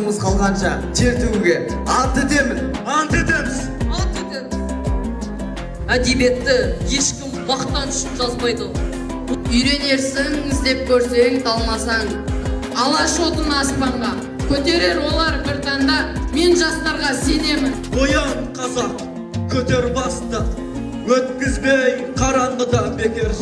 Тарихымыз қалғанша тер төгуге ант етемін. Ант етеміз. Ант етеміз. Әдебиетті ешкім мақтан үшін жазбайды. Үйренерсің, іздеп көрсең, талмасаң. Алаш отын аспанға көтерер олар бір таңда. Мен жастарға сенемін. Оян, қазақ, көтер басты, өткізбей қараңғыда бекер.